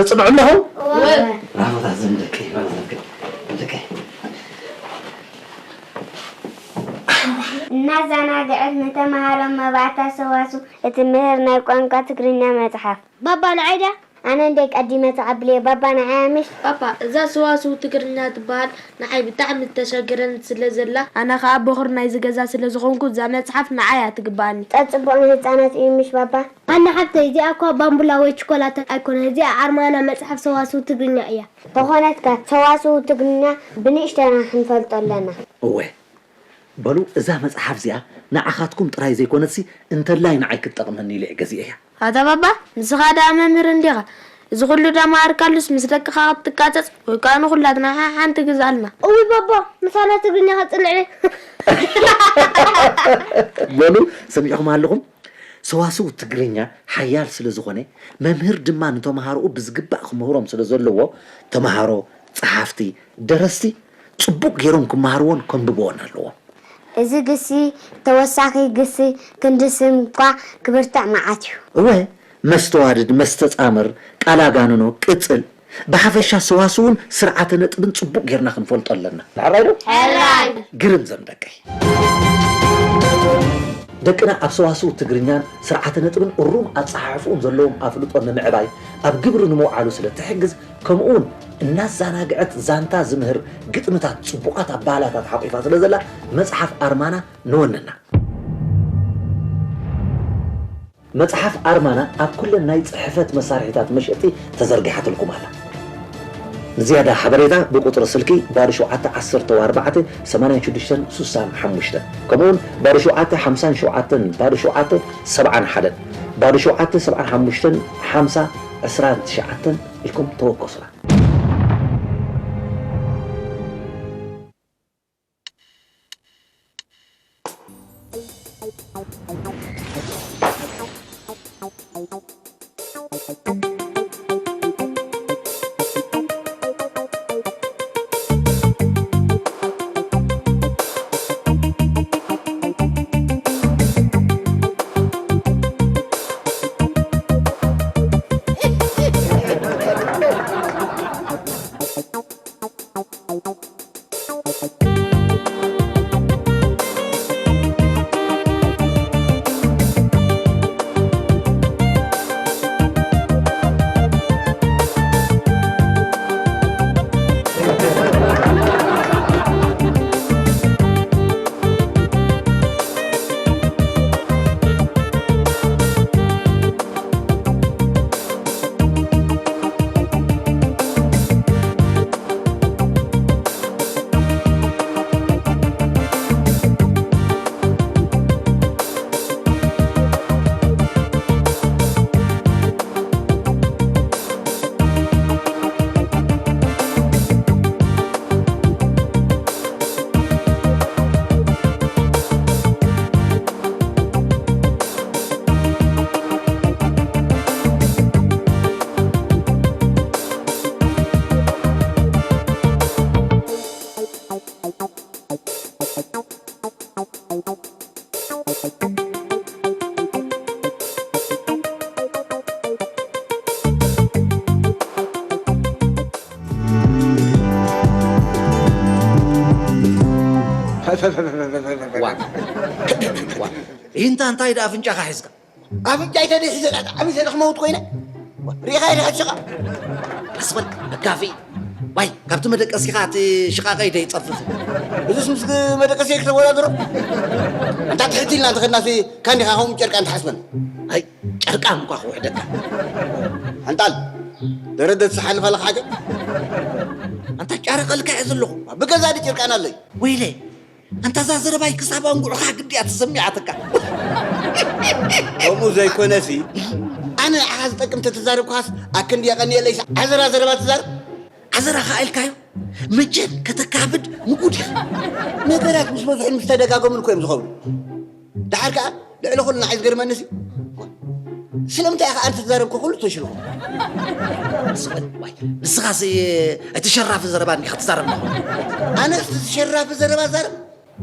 ተጽንዑ ኣለኹም? እወ። ብራቮታት ዝም ደቀይ፣ ብራቮ ደቀይ። ደቀይ። እናዘናግዐት ንተምሃሮን መባእታ ሰዋስው እትምህር ናይ ቋንቋ ትግርኛ መጽሓፍ። ባባ ንዓይ ድያ? ኣነ እንደ ቀዲመ ተቐብልየ። ባባ ንዓይ ምሽ? ባባ፣ እዛ ሰዋስው ትግርኛ ትበሃል ንዓይ ብጣዕሚ ተሸግረን ስለ ዘላ፣ ኣነ ኸኣ በኹር ናይዚ ገዛ ስለ ዝኾንኩ እዛ መጽሓፍ ንዓይ እያ ትግብኣኒ። ጠጽቡቕ ንህጻናት እዩ ምሽ ባባ? ኣነ ሓብተይ፣ እዚኣ እኳ ባምቡላ ወይ ቸኮላታ ኣይኮነን፣ እዚኣ ኣርማና መጽሓፍ ሰዋስው ትግርኛ እያ። ተኾነትካ ሰዋስው ትግርኛ ብንእሽተና ክንፈልጦ ኣለና። እወ፣ በሉ እዛ መጽሓፍ እዚኣ ንዓኻትኩም ጥራይ ዘይኮነትሲ እንተላይ ንዓይ ክትጠቕመኒ ኢለ እየ ገዚኤያ። ኣታ ባባ፣ ንስኻ ደኣ መምህር እንዲኻ። እዚ ኩሉ ደማርካሉስ ምስ ደቅኻ ክትቃጸጽ ወይ ከኣ ንኹላትና ሓ-፣ ሓንቲ ግዝኣልና። እውይ ባባ፣ ምሳና ትግርኛ ከጽንዕ። በሉ፣ ሰሚዕኹም ኣለኹም? ሰዋስው ትግርኛ ሓያል ስለ ዝኾነ፣ መምህር ድማ ንተምሃሮኡ ብዝግባእ ክምህሮም ስለ ዘለዎ፣ ተምሃሮ፣ ጸሓፍቲ፣ ደረስቲ ጽቡቕ ገይሮም ክመሃርዎን ከንብብዎን ኣለዎም። እዚ ግሲ ተወሳኺ ግሲ ክንዲ ስም እኳ ክብርትዕ መዓት እዩ። እወ፣ መስተዋድድ፣ መስተጻምር፣ ቃል ኣጋንኖ፣ ቅጽል፣ ብሓፈሻ ሰዋስውን ስርዓተ ነጥብን ጽቡቕ ጌርና ክንፈልጦ ኣለና። ሕራይ ዶ? ሕራይ። ግርም ዘም ደቀይ። ደቅና ኣብ ሰዋስው ትግርኛን ስርዓተ ነጥብን እሩም ኣጸሓሕፍኡን ዘለዎም ኣፍልጦ ንምዕባይ ኣብ ግብሪ ንምውዓሉ ስለ ትሕግዝ፣ ከምኡውን እናዘናግዐት ዛንታ ዝምህር ግጥምታት፣ ጽቡቓት ኣባህላታት ሓቂፋ ስለ ዘላ መጽሓፍ ኣርማና ንወንና። መጽሓፍ ኣርማና ኣብ ኩለን ናይ ጽሕፈት መሳርሒታት መሸጢ ተዘርጊሓትልኩም ኣላ። ንዝያዳ ሓበሬታ ብቁጽሪ ስልኪ ባዶ ሸውዓተ ዓሰርተ ኣርባዕተ ሰማንያን ሽዱሽተን ስሳን ሓሙሽተን፣ ከምኡውን ባዶ ሸውዓተ ሓምሳን ሸውዓተን ባዶ ሸውዓተ ሰብዓን ሓደን፣ ባዶ ሸውዓተ ሰብዓን ሓሙሽተን ሓምሳ ዕስራን ትሽዓተን ኢልኩም ተወከሱና። ዋ። ዋ። ኢንታ እንታይ ደኣ ኣፍንጫኻ ሒዝካ? ኣፍንጫይ ተደይ ሒዘ፣ ኣጣዕሚ ሰለ ክመውት ኮይነ። ሪኢኻ ኢኻ ሽቓ? ቀስ በል፣ ኣጋፊ። ዋይ፣ ካብቲ መደቀሲኻ እቲ ሽቓቐይ ደይጸፍፍ። እዚስ ምስ መደቀሲየይ ክተወዳድሮ? ኣንታ ትሕት ኢልና እንተኸድናሲ፣ ካንዲኻ ከምኡ ጨርቃን ትሓስበን? ኣይ፣ ጨርቃን እኳ ክውሕደካ። ኣንጣል፣ ደረደት ዝሓልፍ ኣለኻ ዓጀብ? ኣንታ ጨርቀልካ እየ ዘለኹ። ብገዛ ድጭርቃን ኣለይ። ወይለይ፣ ኣንታ እዛ ዘረባይ ክሳብ ኣንጉዕኻ ግዲ እያ ተሰሚዓትካ። ከምኡ ዘይኮነሲ፣ ኣነ ንዓኻ ዝጠቅም ተተዛረብካስ ኣክንዲ የቐንየለይስ ዓዘራ ዘረባ ትዛረብ? ዓዘራ ኸኣ ኢልካዮ? መቸም ከተካብድ ንጉድ ኢኻ። ነገራት ምስ በዝሑን ምስ ተደጋገሙን እኮ እዮም ዝኸብዱ። ደሓር ከኣ ልዕሊ ኩሉ ንዓይ ዝገርመኒሲ፣ ስለምንታይ ኢኻ ኣነ ተዛረብኩ ኩሉ ተሽልኹ? ንስኻሲ እቲ ሸራፊ ዘረባ እንዲኻ ትዛረብ ኣለኻ። ኣነስ እቲ ሸራፊ ዘረባ ዛረብ?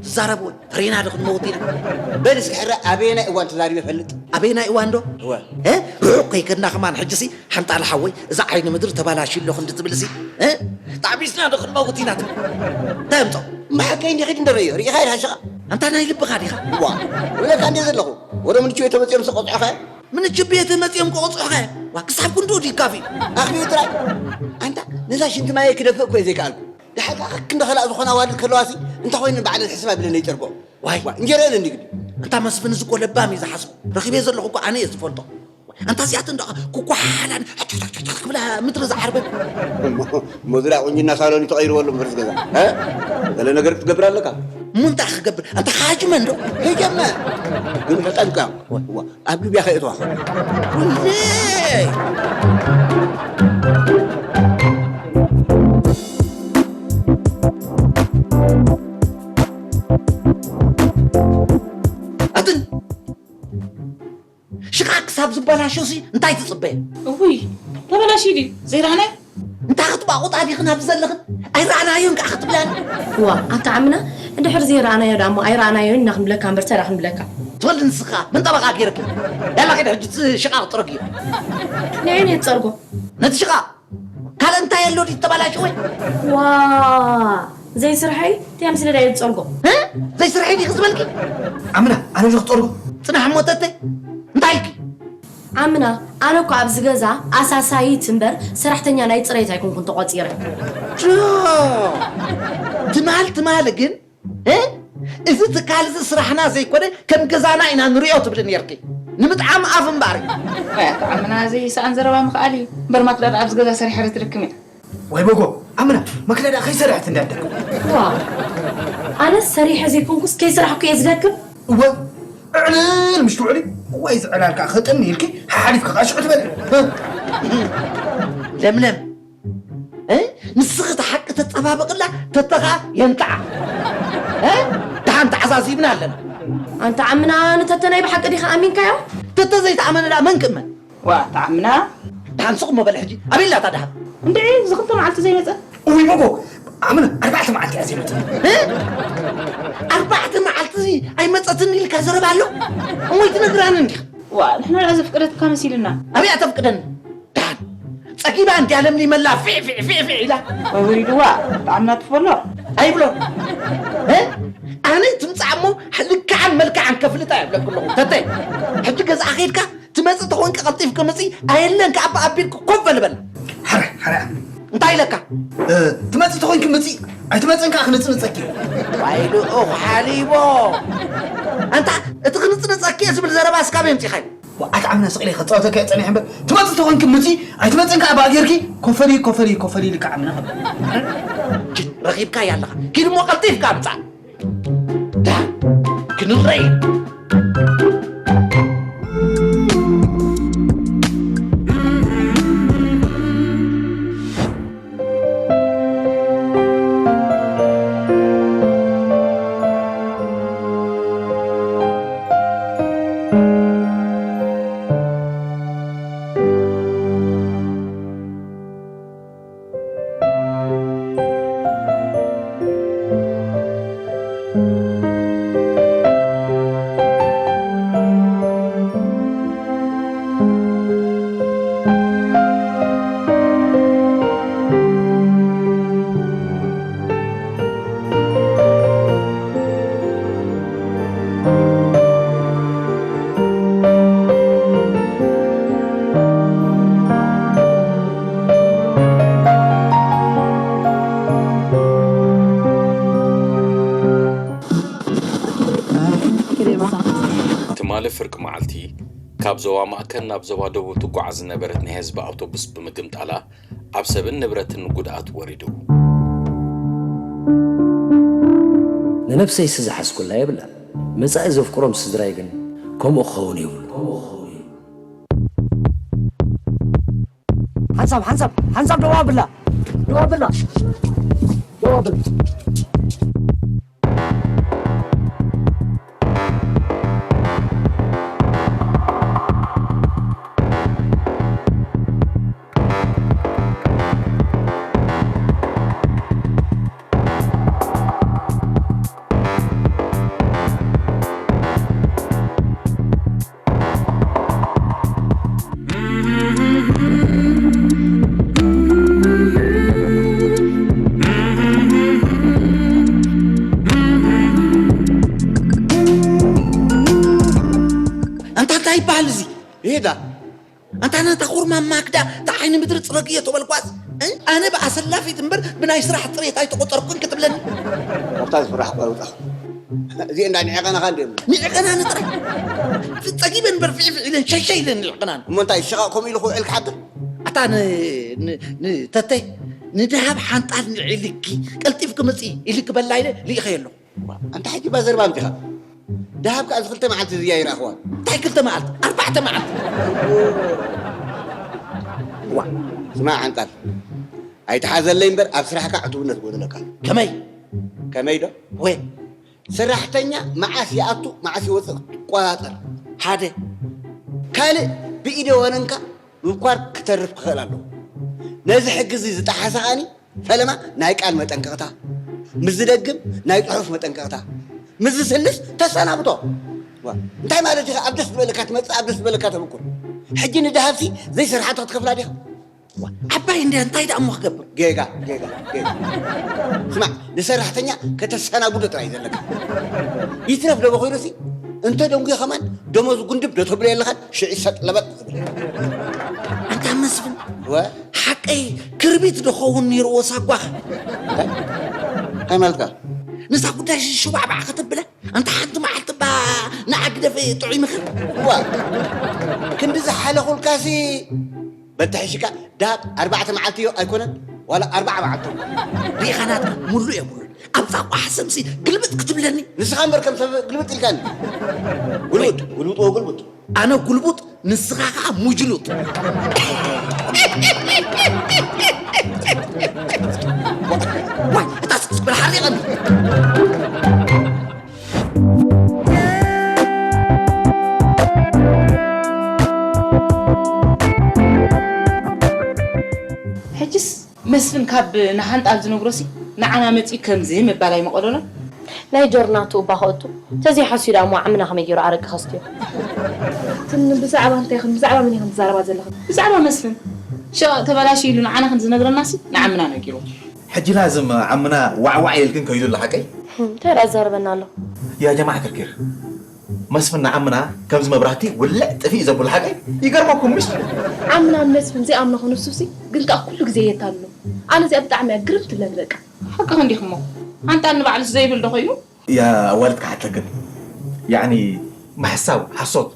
ትዛረብ ወይ ፈሪና ዶ ክንመውት ኢና? በል እስኪ ሕረ ኣበየናይ እዋን ተዛሪበ ፈልጥ? ኣበየናይ እዋን ዶ? እወ። እ? ርሑቕ ከይከድና ከማን ሕጂ ሲ ሓንጣል ሓወይ እዛ ዓይኒ ምድሪ ተባላሽ ኣለኹ እንዲ ትብል ሲ እ? ጣዕቢስና ዶ ክንመውት ኢና ትብል? እንታይ ኣምጾ? ማሕከይ እንዲ ኺድ እንደረዮ ርኢኻ ኢኻ ሽቓ? ኣንታ ናይ ልብኻ ዲኻ? ዋ፣ እብለካ እንዲ ዘለኹ ወደ ምንቹ የተመጽኦም ሰቆጽዖኸ? ምንቹ ቤት መጽኦም ቆጽዖኸ? ዋ፣ ክሳብ ክንዱ ዲካፊ? ኣኽቢሩ ጥራይ። ኣንታ ነዛ ሽንቲ ማየ ክደፍእ እኮ እየ ዘይከኣልኩ። ደሓር ከዓ ክንደ ኸላእ ዝኾና ኣዋልድ ከለዋሲ እንታይ ኮይነን ባዕለን ሕስብ ኣቢለን ይጠርጎ። ዋይ። ዋ፣ እንጀራ የለን ይግዲ። ኣንታ መስፍን እዚ እኮ ለባም እዩ ዝሓስቡ። ረኺበ ዘለኹ እኮ ኣነ እየ ዝፈልጦ። ኣንታ እዚኣተን ደኣ ኩኳሓላን ሕትሕትሕትሕ ክብላ ምድሪ ዝዓርበን። እሞ እሞ ዝዳ ቁንጅና ሳሎን እዩ ተቐይርዎ ኣሎ ምሕርስ ገዛ። እ? ገለ ነገር ክትገብር ኣለካ። እሞ እንታይ ክገብር? ኣንታ ካጅመ እንዶ። ከይጀመ። ግን ተጠንቀቕ። ዋ፣ ዋ። ኣብ ልብያ ከየእትዋ። ወይኔ! ኣትን ሽቓ ክሳብ ዝበላሾ ሲ እንታይ ትጽበ? እውይ፣ ተበላሽዩ ድዩ? ዘይረኣናዮ? እንታይ ክትባቑጣ ዲኽን ኣብዚ ዘለኽን? ኣይረኣናዮን ከዓ ክትብላኒ? ዋ፣ ኣታ ዓምና፣ እንድሕር ዘይረኣናዮ ደኣ እሞ ኣይረኣናዮን ኢና ክንብለካ እምበር፣ እንታይ ደኣ ክንብለካ? ትበል ንስኻ፣ መን ጠበቓ ገይርኪ? ያላ ኺድ ሕጂ እቲ ሽቓቕ ጥረግዮ። ንዒ ንየ ትጸርጎ። ነቲ ሽቓቕ? ካልእ እንታይ ኣሎ ድዩ ተበላሽወ? ዋ፣ ዘይስርሐይ፣ እንታይ ምስለ ዳየ ትጸርጎ? እ? ዘይስርሐይ ዲኺ ዝበልኪ? ዓምና፣ ኣነ ዶ ክጸርጎ? ጽናሕ እሞ ተተ፣ እንታይ ኢልኪ? ዓምና፣ ኣነ እኮ ኣብዚ ገዛ ኣሳሳይት እምበር ሰራሕተኛ ናይ ጽሬት ኣይኮንኩን ተቖጺረ። ጆ! ትማል ትማል ግን፣ እ? እዚ ትካል እዚ ስራሕና ዘይኮነ ከም ገዛና ኢና ንሪኦ ትብሊ ኔርኪ። ንምጥዓም ኣፍ እምበኣር እዩ። ኣይ ኣታ ዓምና፣ እዚ ሰኣን ዘረባ ምኽኣል እዩ። እምበር ማክዳ ደኣ ኣብዚ ገዛ ሰሪሐ ዶ ትድክም እያ? ወይ በጎ፣ ዓምና፣ ማክዳ ደኣ ከይሰረሐት እንዳ ትደክም። ዋ፣ ኣነስ ሰሪሐ ዘይኮንኩስ ከይሰራሕኩ እየ ዝደክም። እወ፣ እዕልል ምሽ ትውዕሊ፣ እዋይ ዝዕላል ከኣ ክጥን ኢልኪ ሓሓሊፍኪ ከኣ ሽዑ ትበልዒ። ለምለም፣ እ? ንስኺ እቲ ሓቂ ተጸባብቕላ፣ ተተ ኸኣ የንትዓ። እ? ደሓን ተዓዛዚብና ኣለና። ኣንታ ዓምና፣ ንተተ ናይ ብሓቂ ዲኻ ኣሚንካዮ? ተተ ዘይተኣመነ ደኣ መን ክእመን? ዋ፣ ኣታ ዓምና። ደሓን ስቕ እሞ በል ሕጂ። ኣበይ ኣላ እታ ደሃብ? እንድዒ፣ እዚ ክልተ መዓልቲ ዘይመጸት። እውይ በጎ፣ ዓምና ኣርባዕተ መዓልቲ እያ ዘይመጸት። እ? ኣርባዕተ መዓልቲ ኣይመጸትን ኢልካ ዘረባ ኣሎ? እሞ ኣይትነግራን እንዲኻ? ዋ፣ ንሕና ደኣ ዘፍቀደትካ መሲልና። ኣበይ ኣተፍቅደኒ? ደሓን ጸጊባ እንድያ ለምሊመላ ፊዕ ፊዕ ፊዕ ፊዕ ኢላ። ኣውሪድዋ፣ ጣዕምና ትፈሎ። ኣይብሎ። እ? ኣነ ትምጻእ እሞ ልክዓን መልክዓን ከፍልጣ እየ እብለኪ ኣለኹ። ተተ፣ ሕጂ ገዛኣ ኸይድካ ትመጽእ ተኾንኪ ቀልጢፍኪ ምጺ፣ ኣየለን ከኣ ኣቢልኪ ኮፍ በል በል። ሓረ፣ ሓረ። እንታይ ኢለካ? እ፣ ትመጽእ ተኾንኪ ምጺ፣ ኣይትመጽእን ከኣ ክነጽንጸኪ። ዋይ ልኡኽ ሓሊቦ። ኣንታ፣ እቲ ክንጽንጸኪ እየ ዝብል ዘረባ እስካብ የምጺኻዮ? ዋ፣ ኣታ ዓምና ስቕ ኢለ ከጻወተካ እየ ጸኒሐ እምበር፣ ትመጽእ ተኾንኪ ምጺ፣ ኣይትመጽእን ከኣ ብኣ ጌርኪ ኮፈሊ፣ ኮፈሊ፣ ኮፈሊ ኢልካ ዓምና ከብል። ጅን፣ ረኺብካያ ኣለኻ። ኪድ እሞ ቀልጢፍካ ምጻእ። ዳ፣ ክንረኣይ። ትማሊ ፍርቂ መዓልቲ፣ ካብ ዞባ ማእከል ናብ ዞባ ደቡብ ትጓዓዝ ዝነበረት ናይ ህዝቢ ኣውቶቡስ ብምግምጣላ፣ ኣብ ሰብን ንብረትን ጉድኣት ወሪዱ። ንነብሰይሲ ዝሓዝኩላ የብላን። መጻኢ ዘፍቅሮም ስድራይ ግን ከምኡ ክኸውን የብሉ። ሓንሳብ፣ ሓንሳብ፣ ሓንሳብ ደው ኣብላ። ደው ኣብላ። ደው ኣብላ። ኢላ። ኣንታ ነታ ኩርማማ ክዳ፣ እታ ዓይኒ ምድሪ ጽረግዮ ተበልኳስ፣ እ? ኣነ ብኣሰላፊት እምበር ብናይ ስራሕ ጽሬት ኣይተቖጸርኩን ክትብለኒ? ካብታ ዝፍራሕ ቆርብጣ። እዚኤን እንዳ ንዕቐናኻ እንድዮም። ንዕቐናኒ ጥራይ። ጸጊበን እምበር ፍዕፍዕ ኢለን ሸይሸይ ኢለን ንዕቐናኒ። እሞ እንታይ ሽቓቕ ከምኡ ኢሉ ክውዕል ክሓድር? ኣታ ን-፣ ን-፣ ንተተይ፣ ንደሃብ ሓንጣል ንዒ ኢልኪ፣ ቀልጢፍኪ ምጺ ኢልኪ በላ ኢለ ልኢኸዮ ኣለኹ። ኣንታ ሕጂ እባ ዘረባ ኣምጺኻ። ደሃብ ከኣ እዚ ክልተ መዓልቲ እዚ እያ ይረኣኽዋ። እንታይ ክልተ መዓልቲ? ኣርባዕተ መዓልቲ። ዋ፣ ስማዕ ሓንጣል። ኣይትሓዘለይ እምበር ኣብ ስራሕካ ዕቱብነት ጎደለካ። ከመይ? ከመይ ዶ? ወ- ሰራሕተኛ መዓስ ይኣቱ፣ መዓስ ይወጽእ ክትቆጻጸር። ሓደ። ካልእ ብኢደ ወነንካ ምብኳር ክተርፍ ክኽእል ኣለዎ። ነዚ ሕጊ እዚ ዝጠሓሰ ከኣኒ ፈለማ ናይ ቃል መጠንቀቕታ፣ ምስ ዝደግም ናይ ጽሑፍ መጠንቀቕታ፣ ምስ ዝስልስ ተሰናብቶ። ዋ፣ እንታይ ማለት ኢኻ? ኣብ ደስ ዝበለካ ትመጽእ፣ ኣብ ደስ ዝበለካ ተብኩር። ሕጂ ንደሃብሲ ዘይሰርሓቶ ክትከፍላ ዲኻ? ዋ፣ ዓባይ እንድያ፣ እንታይ ደኣ እሞ ክገብር? ጌጋ፣ ጌጋ፣ ጌጋ። ስማዕ፣ ንሰራሕተኛ ከተሰናብዶ ጥራይ እዩ ዘለካ። ይትረፍ ደሞ ኮይኑሲ፣ እንተ ደንጉዮ ከማን ደሞዙ ጉንድብ ዶ ተብሎ የለኻን፣ ሽዒ ሰጥ ለበጥ ዝብል። ኣንታ መስፍን፣ ወ? ሓቀይ ክርቢት ዶ ኸውን ነይርዎ ሳጓኻ? እንታይ? እንታይ ማለትካ? ነዛ ጉዳይ ሽባዕባዕ ከተብላ፣ ኣንታ ሓንቲ መዓልቲ እባ ንዓ ግደፍ ጥዑይ ምኽር። ዋ፣ ክንዲ ዝሓለኹልካሲ፣ በተሐሽካ ዳብ ኣርባዕተ መዓልቲ እዮ ኣይኮነን፣ ዋላ ኣርባዓ መዓልቲ። ሪኢኻ ናትካ፣ ሙሉእ እየ ሙሉእ። ኣብ ጻቋ ሓሰምሲ ግልብጥ ክትብለኒ። ንስኻ እምበር ከም ሰብ ግልብጥ ኢልካኒ። ጉልቡጥ፣ ጉልቡጥ ወጉልቡጥ። ኣነ ጉልቡጥ፣ ንስኻ ኸኣ ሙጅሉጥ። ዋይ፣ እታ ስቅስቅ በል ሓሪቐኒ። ሕጅስ መስፍን ካብ ንሓንጣል ዝነግሮሲ ንዓና መጺኡ ከምዚ ምባል ኣይመቐሎና? ናይ ጆርናቱ እባ ከእቱ፣ ተዘይሓስዩ ደኣ እሞ ዓምና ከመይ ገይሩ ኣረቂ ከስትዮ? እትን ብዛዕባ እንታይ ኢኽን፣ ብዛዕባ መን ኢኽን ትዛረባ ዘለኽን? ብዛዕባ መስፍን። ሸቕ ተበላሽዩ ኢሉ ንዓና ከም ዝነግረናሲ ንዓምና ነጊሩ። ሕጂ ላዝም ዓምና ዋዕዋዕ ኢልክን ከይዱ ኣሎ ሓቀይ? ህም፣ እንታይ ደኣ ዛረበና ኣሎ? ያ ጀማዓ ክርክር። መስፍን ንዓምና ከምዚ መብራህቲ ውልዕ ጥፊእ ዘብሉ ሓቀይ? ይገርመኩም ምሽ? ዓምናን መስፍን ዘይኣምኖ ኾኑ እሱሲ፣ ግን ከኣ ኩሉ ግዜ የታልሎ። ኣነ እዚኣ ብጣዕሚ እያ ግርም ትብለኒ በቃ። ሓቅኽን ዲኽሞ? ሓንጣል ንባዕሉስ ዘይብል ዶ ኾይኑ? ያ ኣዋልድ ክሓተክን። ያዕኒ ምሕሳው ሓሶት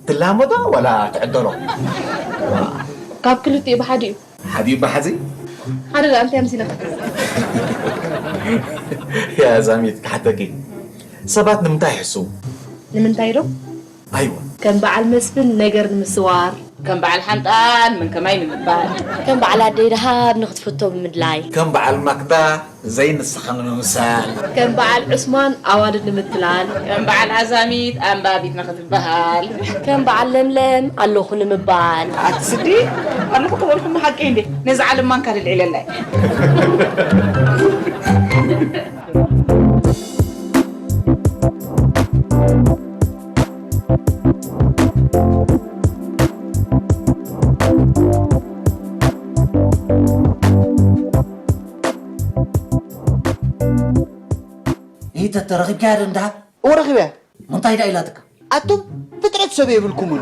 ትላመዶ ዋላ ትዕደሎ? ካብ ክልቲኡ ብሓዲኡ። ሓዲኡ ብሓዚ? ሓደ ደኣ እንታይ ኣምሲለካ? ያ ዛሚት ክሓተኪ። ሰባት ንምንታይ ይሕስው? ንምንታይ ዶ? ኣይወ። ከም በዓል መስፍን ነገር ንምስዋር። ከም በዓል ሓንጣል መን ከማይ ንምባል። ከም በዓል ኣደይ ደሃብ ንኽትፍቶ ብምድላይ። ከም በዓል ማክዳ ዘይንስኻ ንምምሳል። ከም በዓል ዑስማን ኣዋልድ ንምትላል። ከም በዓል ኣዛሚት ኣንባቢት ንኽትበሃል። ከም በዓል ለምለም ኣለኹ ንምባል። ኣቲ ስዲ ኣለኹ ተበልኩም ሓቂ እንዴ? ነዚ ዓለም ማንካ ልልዒለላ እየ። ኢተተ ረኺብካያ ዶ እንድሓር? እወ ረኺበያ። እንታይ ደኣ ኢላትካ? ኣቱም ፍጥረት ሰብ የብልኩምን።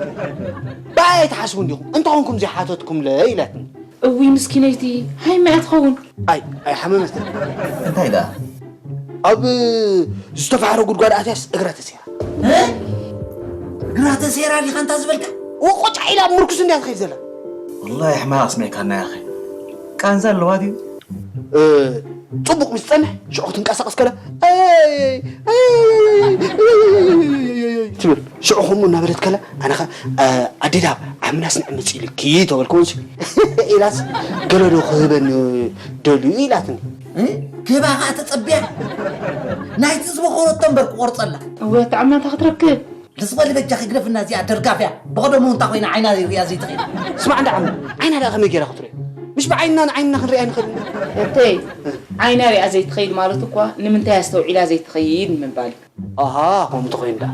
ብኣይ ኣይትሓስቡ እንዲኹም። እንተኾንኩም ዘይሓተትኩምለ ኢላትኒ። እውይ ምስኪነይቲ፣ ሃይ መያ ትኸውን? ኣይ፣ ኣይሓመመትን። እንታይ ደኣ? ኣብ ዝተፋሕረ ጉድጓድ ኣትያስ እግራ ተሴራ። እ? እግራ ተሴራ ዲኻ እንታ ዝበልካ? ወቆጫ ኢላ ኣብ ምርኩስ እንድያ ትኸይድ ዘላ። ወላሂ ሕማቕ ኣስሚዕካና ያኸ። ቃንዛ ኣለዋ ድዩ? እ፣ ጽቡቕ ምስ ትጸንሕ ሽዑ ክትንቀሳቐስ ከላ፣ "ኣይ፣ ኣይ፣ ኣይ" ትብል። ሽዑ ከምኡ እናበለት ከላ፣ ኣነ ኸ፣ "እ፣ ኣዴዳ፣ ዓምናስ ንዕመጽ ኢልኪ" ተበልክዎንሲ፣ ኢላስ፣ "ገለ ዶ ክህበኒ ደልዩ?" ኢላትኒ። እ፣ ክህባ ኸኣ ተጸብያ? ናይቲ ዝበኸረቶ እምበር ክቖርጸላ። እወ፣ እታ ዓምና እንታይ ክትረክብ? ንስበሊ በጃኺ ግደፍና እዚኣ ደርጋፍያ። ብቐደሙ እንታ ኮይና ዓይና ሪኣ ዘይትኽእል። ስማዕ እንዳ ዓሚ፣ ዓይና ደኣ ከመይ ጌራ ክትሪኦ? ምሽ ብዓይንና ንዓይንና ክንሪኣ ንኽእል? እተይ፣ ዓይና ሪኣ ዘይትኸይድ ማለት እኳ ንምንታይ ኣስተውዒላ ዘይትኸይድ ንምባል እዩ። ኣሃ፣ ከምኡ እንተኾይኑ ደኣ።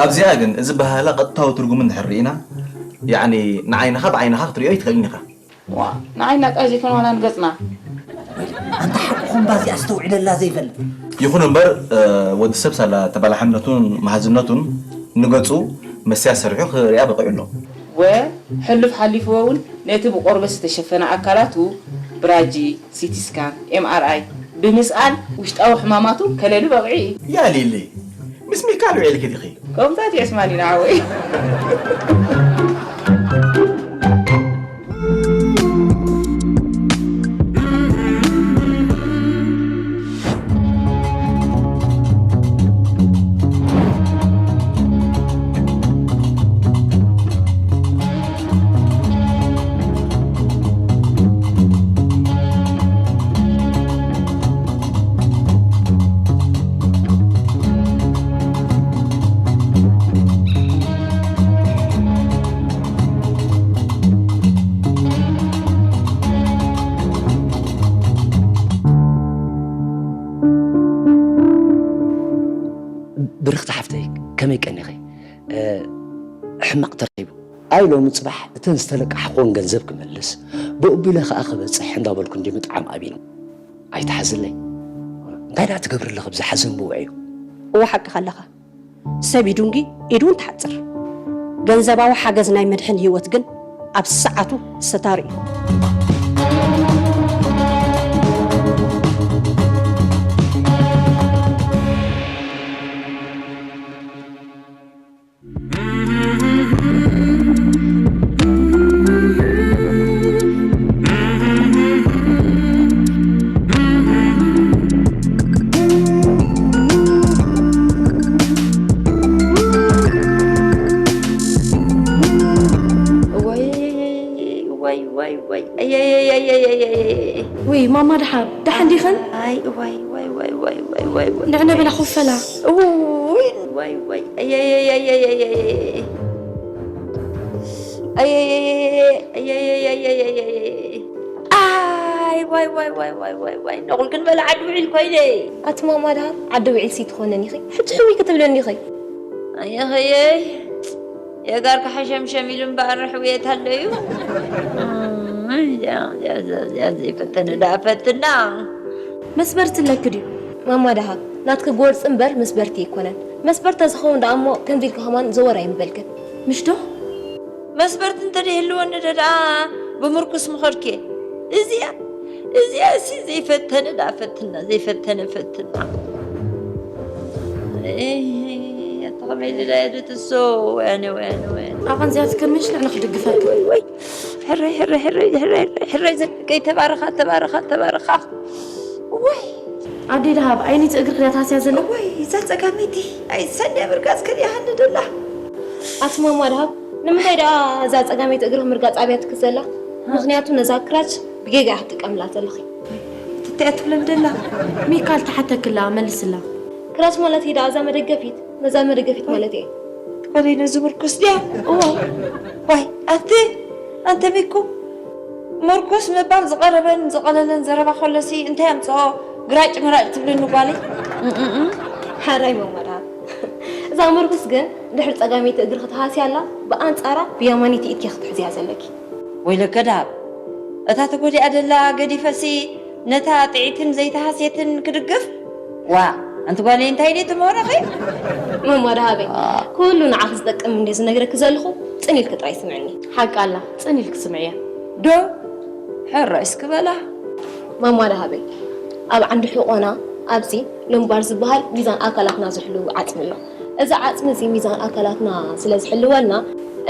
ኣብዚኣ ግን እዚ በሃላ ቀጥታዊ ትርጉሙ እንድሕር ርኢና፣ ያዕኒ ንዓይንኻ ብዓይንኻ ክትሪኦ ኣይትኽእልን ኢኻ። ዋ፣ ንዓይና ጥራይ ዘይኮነ ዋላ ንገጽና። ኣንታ ሓቅኹም ባዚ ኣስተውዒለላ ዘይፈልጥ። ይኹን እምበር፣ እ፣ ወዲ ሰብ ሳላ ተባላሕነቱን መሃዝነቱን ንገጹ መስትያት ሰሪሑ ክሪኣ በቒዑ ኣሎ። ወ ሕሉፍ ሓሊፍዎ እውን ነቲ ብቆርበት ዝተሸፈነ ኣካላቱ ብራጂ፣ ሲቲ ስካን፣ ኤምኣርኣይ ብምስኣል ውሽጣዊ ሕማማቱ ከለሊ በቒዑ እዩ። ያሊሊ ምስ ሚካል ውዒልኪ ዲኺ? ከምታት የስማኒ ንዓወይ። ብርኽቲ ሓፍተይ ከመይ ቀኒኺ? ሕማቕ ተረኺቡ። ኣይ ሎሚ ፅባሕ እተን ዝተለቃሕክወን ገንዘብ ክመልስ ብኡ ቢለ ከዓ ክበፅሕ እንዳበልኩ እንዲ ምጥዓም ኣብዩኒ። ኣይትሓዝለይ። እንታይ ደኣ ትገብሪ ኣለኺ ኣብዚ ሓዘን ብውዕዩ? እወ ሓቅኻ ኣለኻ። ሰብ ይዱንጊ ኢዱ እውን ትሓጽር። ገንዘባዊ ሓገዝ ናይ መድሕን ህይወት ግን ኣብ ሰዓቱ ሰታሪ እዩ። ወይ ወይ ወይ ወይ ወይ ኣየየየየየየየ ውይ ማማ ደሓን ደሓን ዲኽን ኣይ ወይ ወይ ወይ ወይ ወይ ወይ ወይ ንዕነ በላ ኮፈላ ውይ ወይ ወይ ኣየየየየየየ ኣየየየየየየ ኣይ ዋይ ዋይ ዋይ ዋይ ዋይ ዋይ ነቑል ክንበላ ዓዲ ውዒል ኮይነ ኣቲ ማማ ደሃ ዓዲ ውዒል ሲ ትኾነን ኢኺ ሕጂ ሕዊ ክትብለኒ ኢኺ ኣየኸየይ የጋር ክሓሸምሸም ኢሉ እምበኣር ሕውየት ኣሎ እዩ ዘይፈተነ ደኣ ፈትና መስበርቲ ኣለኪ ድዩ ማማ ደሃ ናትኪ ጎርፂ እምበር መስበርቲ ኣይኮነን መስበር ተዝኸውን ደኣ እሞ ከምዚ ኢልኪ ከማን ዘወር ኣይምበልክን ምሽ ዶ መስበርቲ እንተደይህልወኒ ዶ ደኣ ብምርኩስ ምኸድኩ እየ እዚኣ እዚኣ እሲ ዘይፈተነ ደኣ ፈትና ዘይፈተነ ፈትና ኣታ ከመይ ኢለ ድያ ድትሶ ወያነ ወያነ ወያነ ናቐን እዚኣ ትከምሽ ንሕና ክድግፈኪ ወይ ሕረይ ሕረይ ሕረይ ሕረይ ሕረይ ዘደቀይ ተባረኻ ተባረኻ ተባረኻ ወይ ኣደይ ደሃብ ኣይነይቲ እግርኺ ድያ ተሃስያ ዘላ ወይ እዛ ጸጋመይቲ ኣይሰንያ ምርጋጽ ከድያሃኒ ደላ ኣቲ ማማ ደሃብ ንምንታይ ደኣ እዛ ጸጋመይቲ እግርኺ ምርጋጽ ኣብያትኪ ዘላ ምኽንያቱ ነዛ ክራች ብጌጋ እያ ክትጥቀምላ ዘለኺ ትትያ ትብለን ደላ ሚካል ተሓተክላ መልስላ ክራች ማለት ደኣ እዛ መደገፊት ነዛ መደገፊት ማለት እየ ትበለይ ነዚ ምርኩስ ድያ እዋ ዋይ ኣቲ ኣንተ ሚኩ ምርኩስ ምባል ዝቐረበን ዝቐለለን ዘረባ ከሎሲ እንታይ ኣምፅኦ ግራጭ ምራጭ ትብልኒ ጓለይ ሓራይ መማዳ እዛ ምርኩስ ግን ድሕሪ ፀጋመይቲ እግሪ ክትሃስያ ኣላ ብኣንፃራ ብየማነይቲ ኢድኪ ክትሕዝያ ዘለኪ ወይለከ ደሃብ እታ ተጎዲኣ ደላ ገዲፈሲ ነታ ጥዒትን ዘይተሃስየትን ክድግፍ ዋ ኣንቲ ጓለይ እንታይ ድዩ ትምህረኺ መማ ደሃበይ ኩሉ ንዓኺ ዝጠቅም እንደ ዝነግረኪ ዘለኹ ፅን ኢልኪ ጥራይ ስምዕኒ ሓቂ ኣላ ፅን ኢልኪ ስምዕያ ዶ ሕራይ እስኪ በላ መማ ደሃበይ ኣብ ዓንዲ ሕቆና ኣብዚ ልምባር ዝበሃል ሚዛን ኣካላትና ዝሕልው ዓፅሚ ኣሎ እዚ ዓፅሚ እዚ ሚዛን ኣካላትና ስለ ዝሕልወልና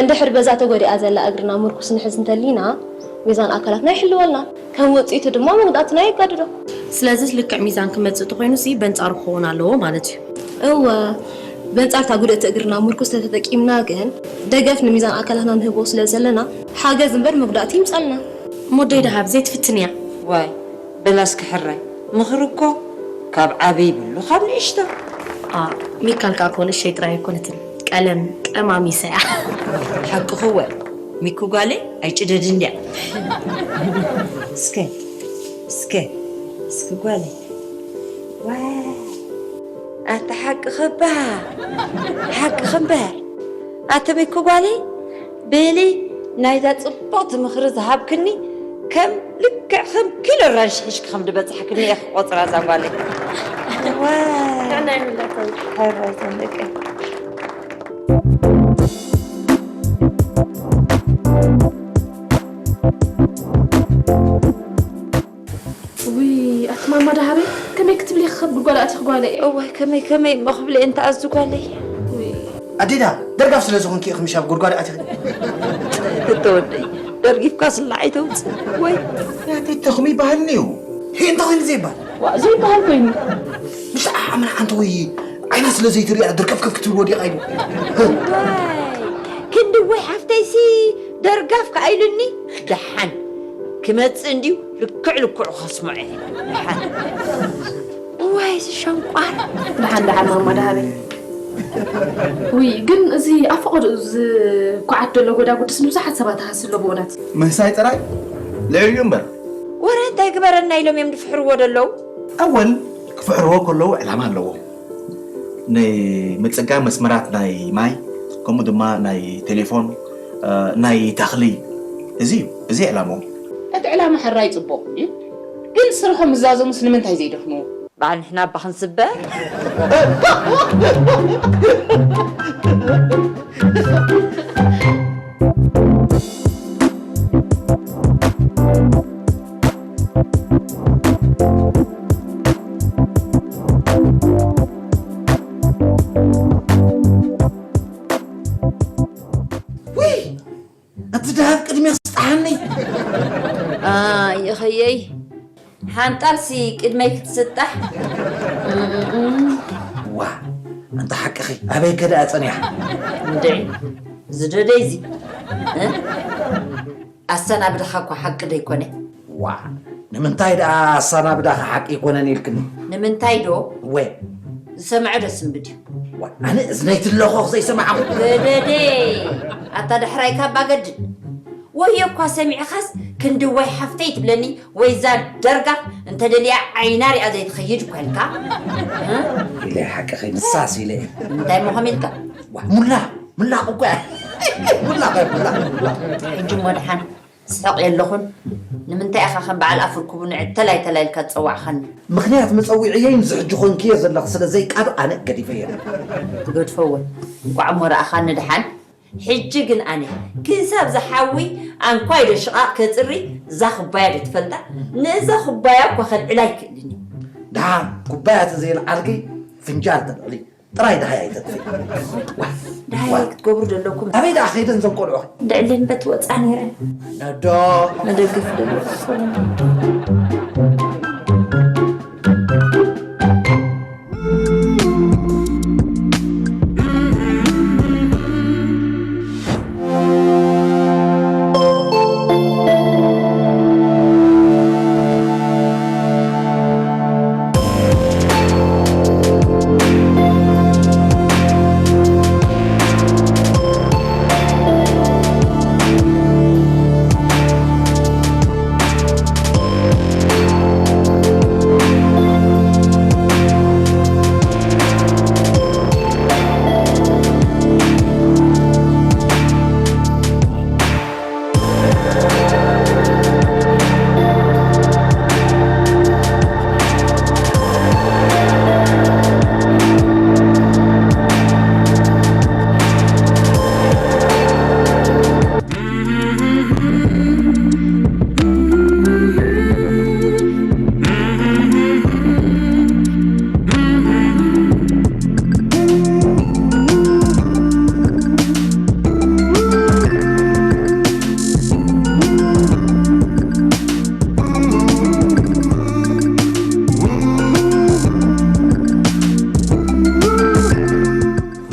እንድሕር በዛ ተጎዲኣ ዘላ እግርና ምርኩስ ንሕዝ እንተሊና ሚዛን ኣካላትና ይሕልወልና ከም ውፅኢቱ ድማ መጉዳእትና የጋድዶ። ስለዚ ልክዕ ሚዛን ክመፅእ ተኾይኑሲ በንፃሩ ክኸውን ኣለዎ ማለት እዩ። እወ፣ በንፃር እታ ጉድእቲ እግርና ምርኩስ ተተጠቂምና ግን ደገፍ ንሚዛን ኣካላትና ንህቦ ስለ ዘለና ሓገዝ እምበር መጉዳእቲ ይምፃልና። እሞ ደይ ደሃብ ዘይትፍትንያ? ዋይ በላ እስኪ ሕራይ ምኽሪ እኮ ካብ ዓቢ ይብሉ ካብ ንእሽቶ። ሚካል ከዓ እኮ ንእሸይ ጥራይ ኣይኮነትን ቀለም ጠማሚሳ እያ። ሓቅኺ እወ ሚኩ ጓለይ ኣይጭደድን ድያ እስከ እስከ እስኪ ጓለይ ዋይ ኣቲ ሓቅኺ እባ ሓቅኺ እምበር ኣቲ ሚኩ ጓለይ በሊ ናይዛ ፅብቕቲ ምኽሪ ዝሃብክኒ ከም ልክዕ ከም ኪሎ ኣራንሺ ሒሽኪ ከም ድበፅሓክኒ እየ ክቆፅራ እዛ ጓለይ ዋይ ጥዕና ይብለኩም ሕራይ ዘንደቀ ካብ ጉድጓድ ኣቲኽ ጓለይ። እዋይ፣ ከመይ ከመይ እሞ ክብለየ እንተ ኣዝዩ ጓለይ። ኣዴዳ፣ ደርጋፍ ስለ ዝኾንኪ ኢኺ ምሽ ኣብ ጉድጓድ ኣቲኺ። እተወደይ፣ ደርጊፍካ ስላዕ ኣይተውፅእ ወይ? ያቴ ተኽሚ ይበሃል እዩ። ሄ፣ እንታይ ኮይኑ ዘይበሃል? ዋ፣ ዘይበሃል ኮይኑ። ምሽ ኣምና ኣንተ ወይ ዓይና ስለ ዘይትሪኣ ደርቀፍቀፍ ክትብል ወዲቓ ኢሉ። ዋይ፣ ክንዲ ወይ ሓፍተይሲ ደርጋፍ ከኣ ኢሉኒ። ደሓን ክመጽእ እንድዩ፣ ልክዕ ልክዑ ከስምዖ እየ። ደሓን። ዋይ፣ እዚ ሸንቋር። ደሓን፣ ደሓን፣ ማማ፣ ደሃበይ። ውይ፣ ግን እዚ ኣብ ፈቐድኡ ዝኳዓት ዘሎ ጎዳጉድስ ንብዙሓት ሰባት ሃስሎ ብእውነት። ምህሳይ ጥራይ ልዕሊኡ እምበር። ወረ እንታይ ግበረና ኢሎም እዮም ዝፍሕርዎ ዘለዉ? ኣወል ክፍሕርዎ ከለዉ ዕላማ ኣለዎም። ንምጽጋን መስመራት ናይ ማይ፣ ከምኡ ድማ ናይ ቴሌፎን፣ እ፣ ናይ ተኽሊ፣ እዚ እዩ፣ እዚ ዕላምኦም። እቲ ዕላማ ሕራይ ጽቡቕ እዩ፣ ግን ስርሖም ምዛዘሙስ ንምንታይ ዘይደፍንዎ? በዓል ንሕና እባ ክንስበ። ውይ! እቲ ደሃብ ቅድሚያ ስጣሓኒ። ኣ፣ ይኸየይ። ሓንጣርሲ ቅድመይ ክትስጣሕ። ዋ፣ ኣንታ ሓቅኺ፣ ኣበይ ከ ደኣ ጸኒሓ? እንድዒ፣ ዝደደይ እዚ፣ እ? ኣሰናብድኻ እኳ ሓቂ ደይኮነ። ዋ፣ ንምንታይ ደኣ ኣሰናብዳኻ ሓቂ ኣይኮነን ኢልክኒ? ንምንታይ ዶ? እወ። ዝሰምዐ ዶ ስንብድ እዩ? ዋ፣ ኣነ እዝነይ ትለኾኽ ዘይሰማዕኹ። ገደደ፣ ኣታ ዳሕራይ ካብ ኣገድድ። ወዮ እኳ ሰሚዕኻስ ክንዲ ወይ ሓፍተይ ትብለኒ ወይ እዛ ደርጋፍ እንተደልያ ዓይና ሪኣ ዘይትኸይድ እኳ ኢልካ። እ? ኢለ ሓቅኺ ንሳስ ኢለ። እንታይ እሞ ከመይ ኢልካ? ዋ፣ ሙላ፣ ሙላ እኮ እያ። ሙላ፣ ሙላ፣ ሙላ። ሕጂ እሞ ደሓን ስሕቕ የለኹን። ንምንታይ ኢኻ ከም በዓል ኣፍርኩቡ ንዕድ ተላይ ተላይ ኢልካ ዝጸዋዕኻኒ? ምኽንያት መጸዊዕየይ ንዚ ሕጂ ኮንክዮ ዘለኺ ስለ ዘይቃዶ ኣነ ገዲፈዮ። ትገድፎ እውን። እንቋዕ እሞ ረኣኻኒ ደሓን። ሕጂ ግን ኣነ ክሳብ ዝሓዊ ኣንኳይ ዶ ሽቓቕ ከጽሪ እዛ ኩባያ ዶ ትፈልጣ? ነዛ ኩባያ እኳ ከልዕላ ኣይክእልን እዩ። ደሓን ኩባያ ተዘይልዓልኪ ፍንጃል ተልዕሊ። ጥራይ ደሃይ ኣይተጥፊ። ዋ፣ ደሃይ ዋ። ክትገብሩ ዘለኩም። ኣበይ ደኣ ከይደን እዞም ቆልዑ? ድዕልን በት ወፃ ነይረ። ነዶ። መደገፍ ደሎ።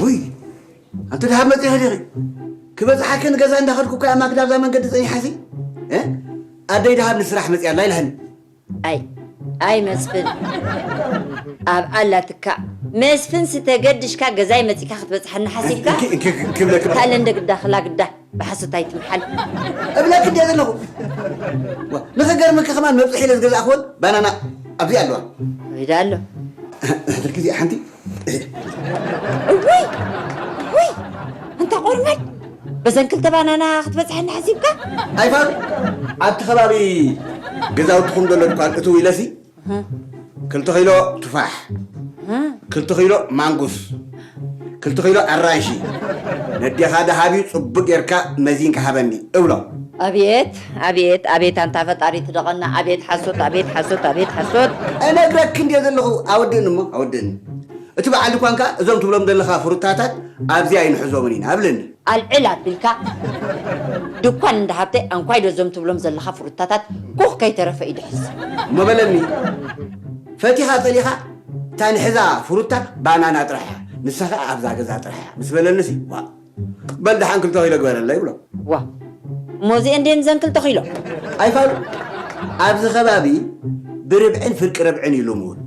ውይ፣ ኣንቲ ደሃብ መጺኺ ዲኺ? ክበጽሓኪ ንገዛ እንዳኸድኩ እኮ እያ ማክዳ ኣብዛ መንገዲ ጸኒሓሲ። እ? ኣደይ ደሃብ ንስራሕ መጺኣ ኣላ ኢላኒ። ኣይ፣ ኣይ መስፍን። ኣብ ኣላ ትካእ። መስፍን ስተገድሽካ ገዛይ መጺካ ክትበጽሓኒ ሓሲብካ? እንኪ፣ እንኪ፣ እንኪ፣ ክብለኪ። ካልእ እንደ ግዳ፣ ክላ ግዳ፣ ብሓሶት ኣይትምሓል። እብለኪ እንድየ ዘለኹ። ዋ፣ ንኽገርመኪ ከማን መብጽሒ ኢለ ዝገዛእክወን ባናና ኣብዚ ኣለዋ። ወይ ደኣ ኣሎ። ሕድርኪ እዚኣ ሓንቲ። እውይ! እውይ! ኣንታ ቆርመድ! በዘን ክልተ ባናና ክትበጽሐኒ ሓሲብካ? ኣይፋል፣ ኣብቲ ከባቢ ገዛውትኹም ዘሎ ድኳን እትው ኢለሲ፣ እህ። ክልተ ኪሎ ቱፋሕ፣ እህ። ክልተ ኪሎ ማንጉስ፣ ክልተ ኪሎ ኣራንሺ፣ ነዴኻ ደሃብዩ ጽቡቅ ጌርካ መዚንካ ሃበኒ እብሎ። ኣቤት ኣቤት ኣቤት ኣንታ ፈጣሪ ትደቐና ኣቤት ሓሶት ኣቤት ሓሶት ኣቤት ሓሶት። እነግረክ እንድየ ዘለኹ። ኣወድእኒ እሞ ኣወድእኒ። እቲ በዓል ድኳን ከኣ እዞም ትብሎም ዘለኻ ፍሩታታት ኣብዚኣ ኣይንሕዞምን ኢና ኣብለኒ። ኣልዕል ኣቢልካ ድኳን እንዳሃብተ ኣንኳይ ዶ እዞም ትብሎም ዘለኻ ፍሩታታት ኩኽ ከይተረፈ እዩ ድሕዝ። እሞ በለኒ። ፈቲኻ ጸሊኻ እታ ንሕዛ ፍሩታ ባናና ጥራሕ እያ፣ ንሳ ኸኣ ኣብዛ ገዛ ጥራሕ እያ ምስ በለንሲ ዋ በል ደሓን ክልተ ኪሎ ግበረለይ ይብሎ። ዋ እሞ እዚኤን ድየን ዘን ክልተ ኪሎ? ኣይፋሉ ኣብዚ ከባቢ ብርብዕን ፍርቂ ርብዕን እዩ ልሙድ።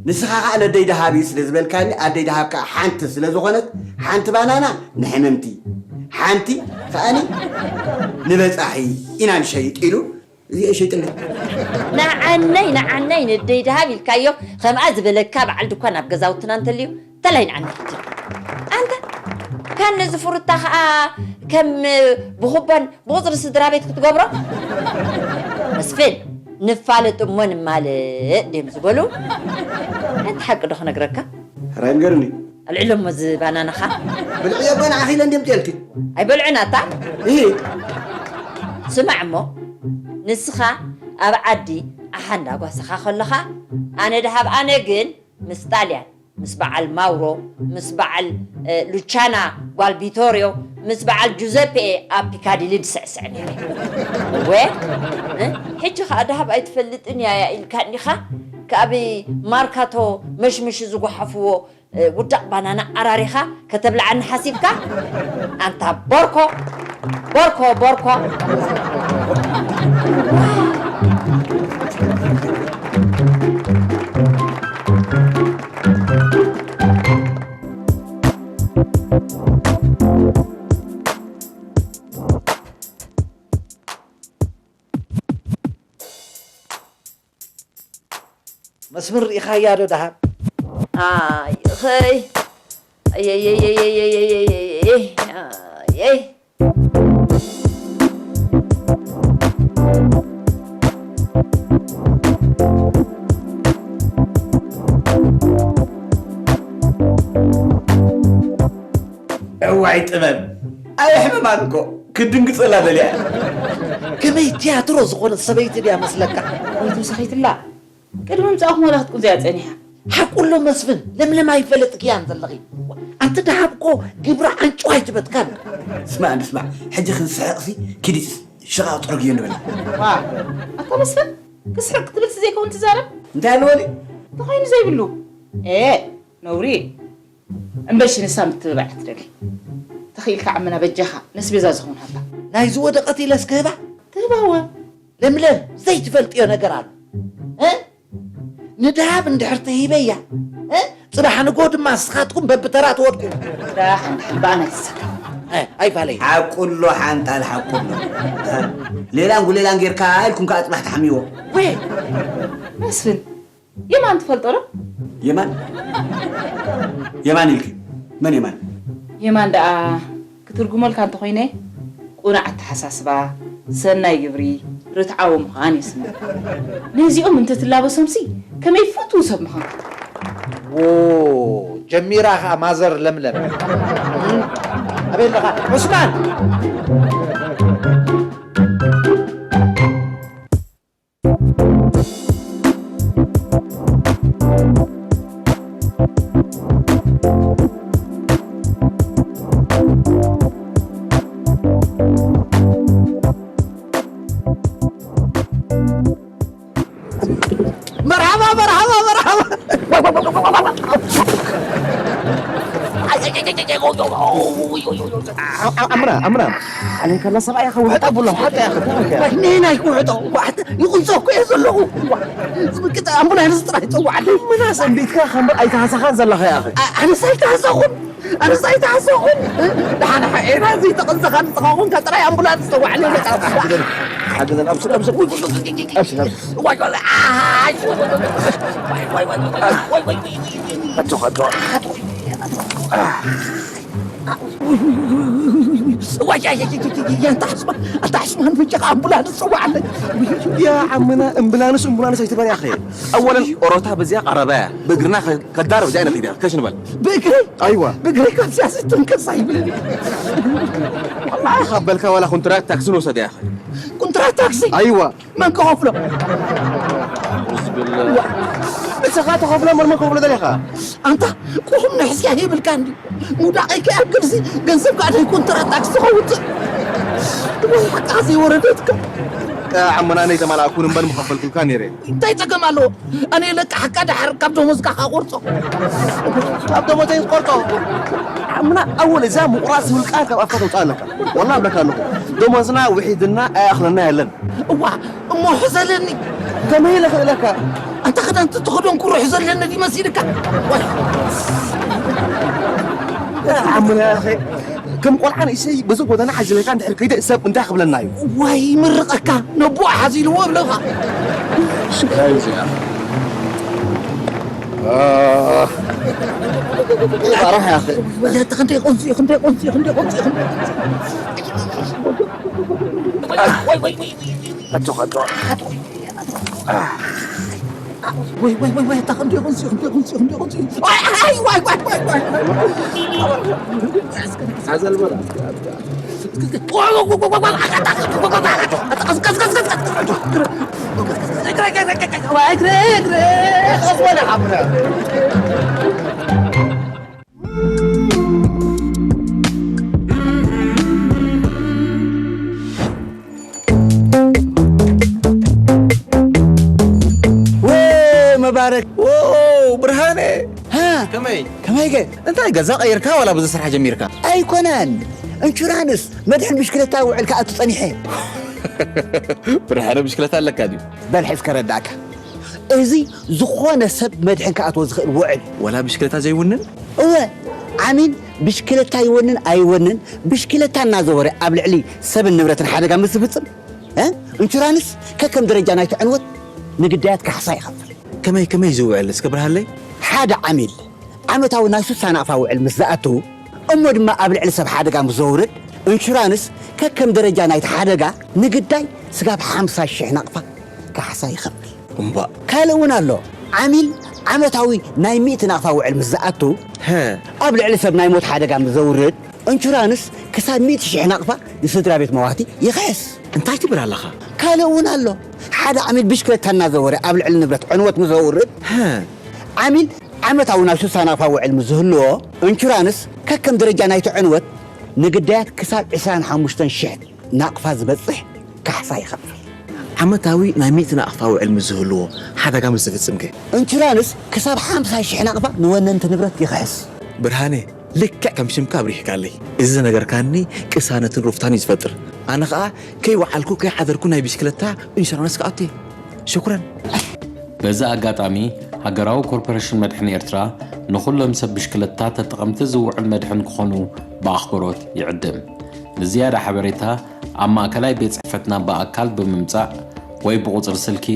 ንስኻ ኸዓ ነደይ ደሃብ እዩ ስለ ዝበልካኒ ኣደይ ደሃብ ከኣ ሓንቲ ስለ ዝኾነት ሓንቲ ባናና ንሕምምቲ ሓንቲ ኸኣኒ ንበጻሒ ኢና ንሸይጥ ኢሉ እዚኤ ሸይጥለይ። ንዓነይ ንዓነይ ነደይ ደሃብ ኢልካዮ ከምኣ ዝበለካ በዓል ድኳን ኣብ ገዛውትና እንተልዩ ተላይ ንዓኒ ሕጂ ኣንታ ካን ነዚ ፍሩታ ኸዓ ከም ብኹቦን ብቑፅሪ ስድራ ቤት ክትገብሮ መስፍን ንፋለጥ እሞ ንማልእ ድዮም ዝበሉ ሓንቲ ሓቂ ዶ ክነግረካ ሕራይ ንገርኒ ኣልዕሎ እሞ እዚ ባናናኻ ብልዕዮ እባ ንዓኺ ኢለ እንድምፅኤልኪ ኣይበልዑን ኣታ እሂ ስማዕ እሞ ንስኻ ኣብ ዓዲ ኣሓ እንዳጓሰኻ ከለኻ ኣነ ድሃብ ኣነ ግን ምስ ጣልያን ምስ በዓል ማውሮ ምስ በዓል ሉቻና ጓል ቪቶርዮ ምስ በዓል ጁዘፔ ኣብ ፒካዲሊ ድስዕስዕ ነይረ እወ ሕጂ ኸዓ ደሃብ ኣይትፈልጥን እያ ኢልካኒ ኻ ካብ ማርካቶ መሽምሽ ዝጓሓፍዎ ውዳቕ ባናና ኣራሪኻ ከተብልዓኒ ሓሲብካ ኣንታ ቦርኮ ቦርኮ ቦርኮ መስፍን ርኢኻያ ዶ ደሃብ? ኣይ እኸይ ኣየየየየየየየየየየይ ኣየይ እዋይ ጥበብ ኣየሕምማን እኮ ክትድንግፀላ ደልያ እያ። ከመይ ቲያትሮ ዝኾነት ሰበይቲ ድያ መስለካ? ወይ ተወሳኺትላ ቅድሚ ምጻእኹም ዋላ ክትቅብዝያ ጸኒሓ። ሓቁ ኣሎ መስፍን፣ ለምለም ኣይፈለጥክያን ዘለኺ። ኣንቲ ደሃብ እኮ ግብሪ ዓንጭዋ ኣይትበትካን። ስማዕ እንዲ ስማዕ፣ ሕጂ ክንስሕቕሲ ኪዲ ሽቓቕ ጥረግዮ ንበላ። ዋ፣ ኣታ መስፍን፣ ክስሕቕ ክትብልሲ ዘይከውን ትዛረብ። እንታይ ኣለዎ ድዩ? እንታይ ኮይኑ ዘይብሉ? ኤ፣ ነውሪ። እምበሺ ንሳ ምትብባዕ ትደሊ ተኽኢልካ ዓመና በጃኻ ነስቤዛ ዝኸውን ሃባ። ናይ ዝወደቐት ኢለስ ክህባ? ክህባወ። ለምለም ዘይትፈልጥዮ ነገር ኣሎ እ ንድሃብ እንድሕር ተሂበያ እ ጽባሕ ንጎ ድማ ንስኻትኩም በብተራ ትወድቁ። ዳሕ እንድሕር በኣና ይሰካ። ኣይፋለይ። ሓቁሎ ሓንጣል ሓቁሎ ሌላን ጉሌላን ጌርካ ኢልኩም ከዓ ጽባሕ ተሓሚዎ። ወይ መስፍን የማን ትፈልጦ ዶ? የማን? የማን ኢልኪ? መን የማን? የማን ደኣ ክትርጉመልካ እንተኾይነ፣ ቁኑዕ ኣተሓሳስባ፣ ሰናይ ግብሪ፣ ርትዓዊ ምዃን የስምዕ። ነዚኦም እንተትላበሶምሲ ከመይ ፍቱው ሰብ ምዃንካ ትረኽቦ። ዎ ጀሚራ ኸኣ ማዘር ለምለም። ኣበይ ኣለኻ ዑስማን? መርሓባ መርሓባ መርሓባ ኣምራ ኣምራ ኣነ ከላ ሰብኣይ ኢኻ ውሕጥ ኣቦላ ውሕጥ ኢኻ ውሕጥ ኢኻ ናይ ናይ ውሕጦ ይቕንጾ እኮ እየ ዘለኹ ዝብቅጥ ኣምቡላንስ ጥራይ ይጸዋዕለይ ምናስ እንዲትካ ከምበር ኣይተሃሰኻን ዘለኻ ኢኻ ኣነስ ኣይተሃሰኹን ኣነስ ኣይተሃሰኹን ደሓን ሓኤና ዘይተቐንዘኻ ንስኻ ኮንካ ጥራይ ኣምቡላንስ ጸዋዕለይ መጣ ሓግዘን ኣብስር ኣብስር ኣብስር ኣብስር ዋይ፣ ኣይ፣ ኣይ፣ ኣይ፣ ኣይ፣ ኣንታ ሕስማ፣ ኣንታ ሕስማን ብጃኻ ኣምቡላንስ ጽዋዓለይ። ያ ዓምና፣ እምብላንስ፣ እምቡላንስ ኣይትበል ያኸ። ኣወለን ኦሮታ በዚያ ቀረበ። ብእግርና ከ-፣ ከዳር በዚያ ነኺድ፣ ከሽ ንበል። ብእግረይ? ኣይዋ። ብእግረይ ካብዚያ ዝትንቀስ ኣይብልን። ወላሂ ካብ በልካ ዋላ ኮንትራት ታክሲ ንውሰድ ያኸ። ኮንትራት ታክሲ? ኣይዋ። መን ክኸፍሎ? ንስኻ ትኸፍሎ እምበር መን ክኸፍሎ ደሊኻ? ኣንታ ቁኹም ንሕስያ ይብልካ እንዲ። ምውዳቐይ ከይ ኣብ ቅርሲ ገንዘብ ከኣ ደይ ኮንትራት ታክሲ ክኸውጽእ። ወይ ሓቃ ዘይወረደትካ። ዓሞና ነይ ተማላእኩን እምበር ምኸፈልኩልካ ነይረ። እንታይ ጸገም ኣለዎ? ኣነ ለቃሕካ ደሓር ካብ ደሞዝካ ክቆርጾ። ካብ ደሞዘይ ዝቆርጾ? ዓምና ኣወል እዛ ምቑራጽ ዝብል ቃል ካብ ኣፍካ ተውጽእ ኣለካ። ወላ እብለካ ኣለኹ። ደሞዝና ውሒድና ኣያኽለና የለን። እዋ እሞ ሕዘለኒ። ከመይ ኢለ ክእለካ? ኣንታ ክዳን ትትኸዶን ኩሩ ሕዘለኒ ድዩ መሲልካ? ወይ። ዓምና ያኸ ከም ቆልዓ ንእሰይ በዚ ጎደና ሓዚለካ እንድሕር ከይደ ሰብ እንታይ ክብለና እዩ? ዋይ ይምርቐካ፣ ነቦ ሓዚልዎ እብለኻ። ሽካይ እዚኣ። ኣራሕ ያኸ። ወያተ ክንደይ ቆንጆ እዩ፣ ክንደይ ቆንጆ እዩ፣ ክንደይ ቆንጆ እዩ፣ ክንደይ ቆንጆ እዩ። ኣጆኻ፣ ኣጆኻ። ወይ፣ ወይ፣ ወይ፣ ወይ፣ ኣታ ክንደይ ቁንሲ፣ ክንደይ ቁንሲ፣ ክንደይ ቁንሲ። ኣይ፣ ኣይ፣ ዋይ፣ ዋይ፣ ዋይ፣ ዋይ። ሓዘል በላ። ወ መባረክ። ዎ፣ ብርሃነ። ሃ? ከመይ? ከመይ ገ? እንታይ ገዛ ቀይርካ ዋላ ብዙ ስራሕ ጀሚርካ? ኣይኮነን። ኢንሹራንስ መድሕን ብሽክለታ ውዕል ክኣቱ ጸኒሐ። ብርሃነ ብሽክለታ ኣለካ ድዩ? በል ሕዝ ከረዳእካ። እዚ ዝኾነ ሰብ መድሕን ክኣትዎ ዝኽእል ውዕል። ዋላ ብሽክለታ ዘይውንን? እወ፣ ዓሚል ብሽክለታ ይወንን ኣይወንን፣ ብሽክለታ እናዘወረ ኣብ ልዕሊ ሰብን ንብረትን ሓደጋ ምስ ዝፍጽም፣ እ? ኢንሹራንስ ከከም ደረጃ ናይቲ ዕንወት ንግዳያት ካሕሳ ይኸፍል። ከመይ፣ ከመይ ዝውዕል? እስከ ብርሃለይ። ሓደ ዓሚል ዓመታዊ ናይ ሱሳ ናቕፋ ውዕል ምስ ዝኣቱ፣ እሞ ድማ ኣብ ልዕሊ ሰብ ሓደጋ ምስ ዘውርድ፣ ኢንሹራንስ ከከም ደረጃ ናይቲ ሓደጋ ንግዳይ ስጋብ ሓምሳ ሽሕ ናቕፋ ካሕሳ ይኸፍል። እምባእ። ካልእ እውን ኣሎ። ዓሚል ዓመታዊ ናይ ሚእቲ ናቕፋ ውዕል ምስ ዝኣቱ፣ ሀ። ኣብ ልዕሊ ሰብ ናይ ሞት ሓደጋ ምስ ዘውርድ፣ ኢንሹራንስ ክሳብ ሚእቲ ሽሕ ናቕፋ ንስድራ ቤት መዋቲ ይኽሕስ። እንታይ ትብል ኣለኻ? ካልእ እውን ኣሎ። ሓደ ዓሚል ብሽክለታ እናዘወረ ኣብ ልዕሊ ንብረት ዕንወት ምስ ዘውርድ፣ ሀ። ዓሚል ዓመታዊ ናይ ሱሳ ናቕፋ ውዕል ምስ ዝህልዎ፣ ኢንሹራንስ ከከም ደረጃ ናይቲ ዕንወት ንግዳያት ክሳብ ዕስራን ሓሙሽተን ሽሕ ናቕፋ ዝበጽሕ ካሕሳ ይኸፍል። ዓመታዊ ናይ ሚእቲ ናቕፋ ውዕል ምስ ዝህልዎ ሓደጋ ምስ ዝፍጽም ከ? ኢንሹራንስ ክሳብ ሓምሳ ሽሕ ናቕፋ ንወነንቲ ንብረት ይኽሕስ። ብርሃነ፣ ልክዕ ከም ሽምካ ኣብሪህካለይ። እዚ ዝነገርካኒ ቅሳነትን ሩፍታን እዩ ዝፈጥር። ኣነ ኸኣ ከይወዓልኩ ከይሓደርኩ ናይ ብሽክለታ ኢንሹራንስ ክኣቱ እየ። ሽኩረን። በዚ ኣጋጣሚ፣ ሃገራዊ ኮርፖሬሽን መድሕን ኤርትራ ንኹሎም ሰብ ብሽክለታ ተጠቐምቲ ዝውዕል መድሕን ክኾኑ ብኣኽብሮት ይዕድም። ንዝያዳ ሓበሬታ ኣብ ማእከላይ ቤት ጽሕፈትና ብኣካል ብምምጻእ ወይ ብቑጽሪ ስልኪ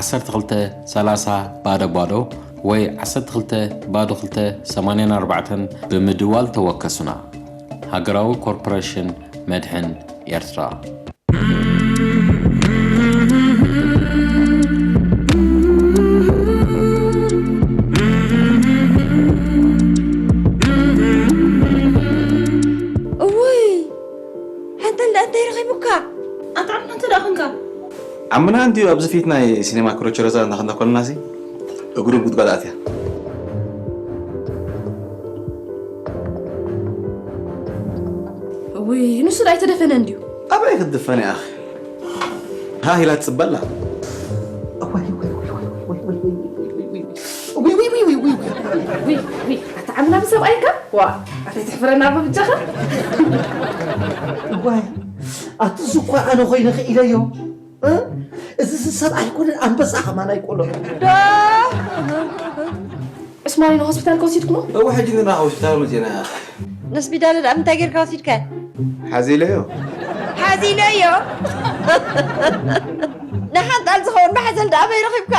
ዓሰርተ ክልተ ሰላሳ ባዶ ባዶ ወይ ዓሰርተ ክልተ ባዶ ክልተ ሰማንያን ኣርባዕተን ብምድዋል ተወከሱና። ሃገራዊ ኮርፖሬሽን መድሕን ኤርትራ። እውይ፣ ሓንተል ደኣ እንታይ ረኺቡካ? ኣንታ ዓምና እንታይ ደኣ ኾንካ? ዓምና እንድዩ ኣብዚ ፊት ናይ ሲኔማ ክሮቸሮዛ እናኸንዳ ኮለናሲ እግሩ ጉድጓድ ኣትያ። እውይ፣ ንሱ ዶ ኣይተደፈነ እንድዩ? ኣበይ ክትድፈን ኢኻ? ሃ ኢላ ትጽበላ። እዋይ፣ እዋይ፣ እዋይ፣ እዋይ፣ እዋይ፣ እዋይ፣ እዋይ፣ እዋይ፣ እዋይ፣ እዋይ፣ እዋይ፣ እዋይ፣ እዋይ፣ እዋይ፣ እዋይ፣ እዋይ፣ እዋይ፣ እዋይ፣ ኣታ ዓምና ብሰብኣይካ? ዋ፣ ኣታ ትሕፍረና ብብቻኻ? እዋይ፣ ኣቲ እዚ እኳ ኣነ ኮይነ ክኢለዮ። እ? እዚ ሰብ ኣይኮነን፣ ኣንበሳ ከማን ኣይኮነን። ዶ? ዕስማኒ ንሆስፒታል ከወሲድኩሞ? እወ፣ ሕጂ ንና ሆስፒታል መጺና። ነስቢዳለ ደኣ ምንታይ ጌርካ ወሲድካ? ሓዚለዮ። ሓዚለዮ? ንሓንጣል ዝኸውን ማሕዘል ደኣ ኣበይ ረኺብካ?